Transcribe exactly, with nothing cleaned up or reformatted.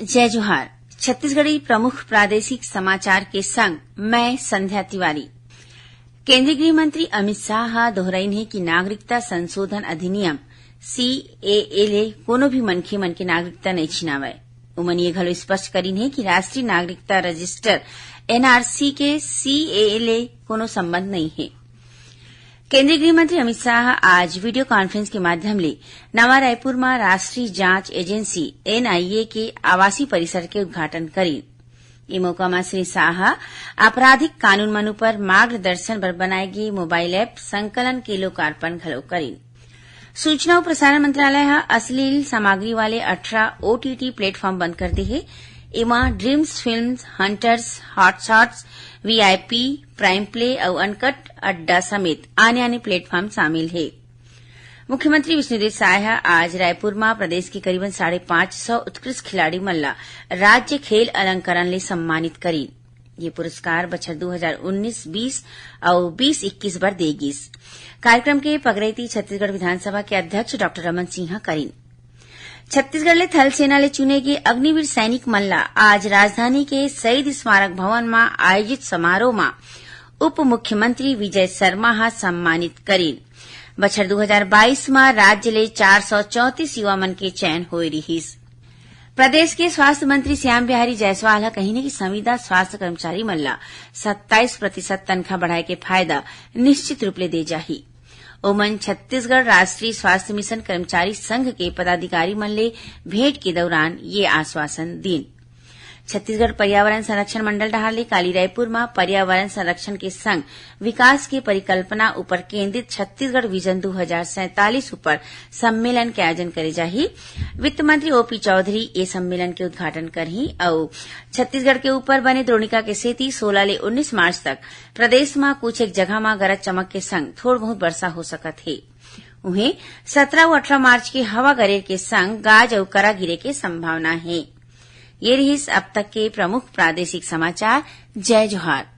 जय जोहार। छत्तीसगढ़ी प्रमुख प्रादेशिक समाचार के संग मैं संध्या तिवारी। केंद्रीय गृह मंत्री अमित शाह ह दोहराइन हे कि नागरिकता संशोधन अधिनियम, सीएए, ले कोनो भी मनखे मन के नागरिकता नइ छिनावय। उमन ये घलो स्पष्ट करिन हे कि राष्ट्रीय नागरिकता रजिस्टर, एनआरसी, के सीएए ले कोनो संबंध नइ हे। केंद्रीय गृह मंत्री अमित शाह आज वीडियो कॉन्फ्रेंस के माध्यम ले नवा रायपुर म राष्ट्रीय जांच एजेंसी, एनआईए, के आवासीय परिसर के उद्घाटन करिन। ए मौका म श्री शाह आपराधिक कानून मन उपर मार्गदर्शन बर बनाए गे मोबाइल ऐप संकलन के लोकार्पण घलो करिन। सूचना अउ प्रसारण मंत्रालय ह अश्लील सामग्री वाले अठारह ओटीटी प्लेटफॉर्म बंद कर दे हे। एमा dreams films, hunters, Hotshots, VIP, prime play अउ अनकट अड्डा समेत आने-आने प्लेटफॉर्म शामिल हे। मुख्यमंत्री विष्णुदेव साय ह आज रायपुर म प्रदेश के करीबन साढ़े पांच सौ उत्कृष्ट खिलाड़ी मन ला राज्य खेल अलंकरण ले सम्मानित करिन। ये पुरस्कार बछर दू हजार उन्नीस बीस अउ बीस इक्कीस बर दे गिस। कार्यक्रम के पगरैती छत्तीसगढ़ विधानसभा के अध्यक्ष डॉक्टर रमन सिंह ह करिन। छत्तीसगढ़ ले थल सेना ले चुने गे अग्निवीर सैनिक मन ला आज राजधानी के शहीद स्मारक भवन म आयोजित समारोह म उप मुख्यमंत्री विजय शर्मा ह सम्मानित करिन। बछर दू हजार बाईस म राज्य ले चार सौ चौंतीस युवा मन के चयन होए रिहिस। प्रदेश के स्वास्थ्य मंत्री श्याम बिहारी जायसवाल ह कहिन हे कि संविदा स्वास्थ्य कर्मचारी मन ला सत्ताईस प्रतिशत तनखा बढ़ाए के फायदा निश्चित रूप ले दे जाही। ओमन छत्तीसगढ़ राष्ट्रीय स्वास्थ्य मिशन कर्मचारी संघ के पदाधिकारी मन ले भेंट के दौरान ये आश्वासन दीन। छत्तीसगढ़ पर्यावरण संरक्षण मंडल डहार ले काली रायपुर म पर्यावरण संरक्षण के संग विकास के परिकल्पना ऊपर केंद्रित छत्तीसगढ़ विजन दू हजार सैंतालीस ऊपर सम्मेलन के आयोजन करे जाही। वित्त मंत्री ओपी चौधरी ए सम्मेलन के उद्घाटन करही अउ छत्तीसगढ़ के ऊपर बने द्रोणिका के सेती सोलह ले उन्नीस मार्च तक प्रदेश म कुछ एक जगह म गरज चमक के संग थोड़ बहुत वर्षा हो सकत हे। उहें, सत्रह अउ अठारह मार्च के हवा गरेर के संग गाज अउ करा गिरे के संभावना हे। ये रिहिस अब तक के प्रमुख प्रादेशिक समाचार। जय जोहार।